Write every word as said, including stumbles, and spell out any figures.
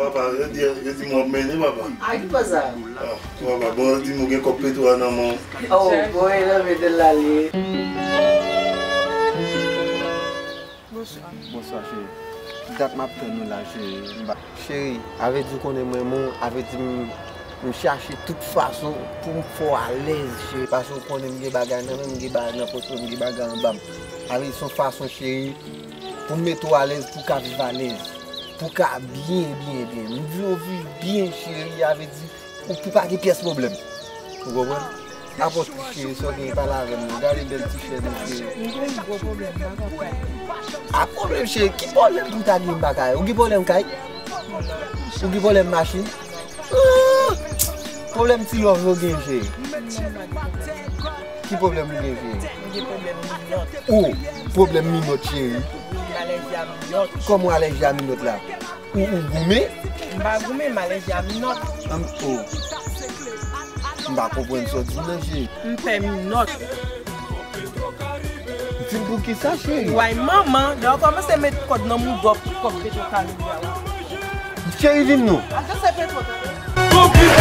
Papa, yo di, yo di m w ap mennen, papa. A ki pòz sa? Ah, papa, bon, yo di m ou gen kòb Petro a nan men w. Oh, boy, nan mete l la li ye. Bonswa cheri. Dat m ap tann ou la cheri. M pa- Cheri, avèdi w konnen m renmen w, avèdi m, m chache tout fason pou m fè w alèz cheri. Paske w konnen m gen bagay nan men m, m gen bagay nan pòch mwen, m gen bagay anba m. Avèdi se yon fason cheri, pou m mete w alèz, pou w ka viv alèz, pou w ka byen, byen, byen. M vle w viv byen cheri, avèdi ou pou pa gen pyès pwoblèm. Ou konprann? Apòt cheri, sa w gen pale avè m non. Gade bèl ti chèn ou cheri. M gen yon gwo pwoblèm, m pa ka kay. A pwoblèm cheri, ki pwoblèm pou w ta gen m pa kay? Ou gen pwoblèm kay? Ou gen pwoblèm machin? Ah! Pwoblèm ti lòv ou gen cheri. Ki pwoblèm ou gen cheri? M gen pwoblèm minòt. Ou, pwoblèm minòt cheri. M alèji a minòt. Kòman w alèji a minòt la? Ou, ou goumen? M pa goumen, m alèji a minòt. Ann, oh. M pa konprann sa w di m nan cheri. M pè minòt. Di m poukisa cheri? Way manman, lè w kòmanse met kòd nan mouda w pou kòb Petro Caribe a. Cheri vin non. Al danse Petro Caribe.